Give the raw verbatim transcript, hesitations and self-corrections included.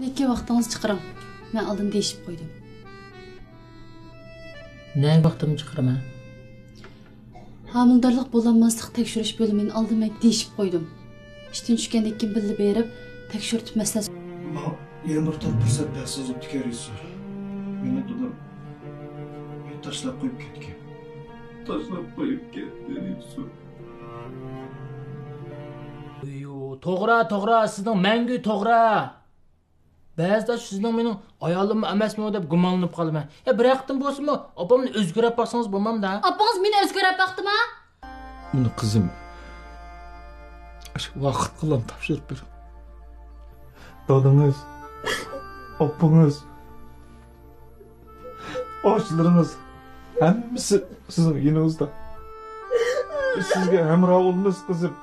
لېكىن ۋاقتىڭىزنى چىقىرىڭ. مەن ئالدىن دېيىشىپ قويدۇم. نەگە ۋاقتىمنى چىقىرىمەن؟ ھامىلىدارلىق بولالماسلىق تەكشۈرۈش بۆلۈمىنى ئالدىن مەن دېيىشىپ قويدۇم. ئىشتىن چۈشكەندىن كېيىن بىللە بېرىپ تەكشۈرتۈپ مەسلىھەت. ماڭا يەنە بىر تال پۇرسەت بەرسىڭىز بوپتىكەن، رېژىسسور. مېنى دادام مېنى تاشلاپ قويۇپ كەتكەن. تاشلاپ قويۇپ كەتتى، رېژىسسور. توغرا، توغرا، سىزنىڭ مەڭگۈ توغرا. بەزىدە سىزنىڭ مېنىڭ ئايالىممۇ ئەمەسمۇ دەپ گۇمانلىنىپ قالىمەن. يا بىر ھەقتىن بولسىمۇ ئاپامنى ئۆزگەرتىپ باقسىڭىز بولمامدا؟ ئاپىڭىز مېنى ئۆزگەرتىپ باقتىما؟ ئۇنى قىزىم، ئاشۇ ۋاقىتقىلا تاپشۇرۇپ بېرىڭ. دادىڭىز، ئاپىڭىز، ئاچىلىرىڭىز، ھەممىسى سىزنىڭ يېنىڭىزدا. بىز سىزگە ھەمراھ بولىمىز، قىزىم.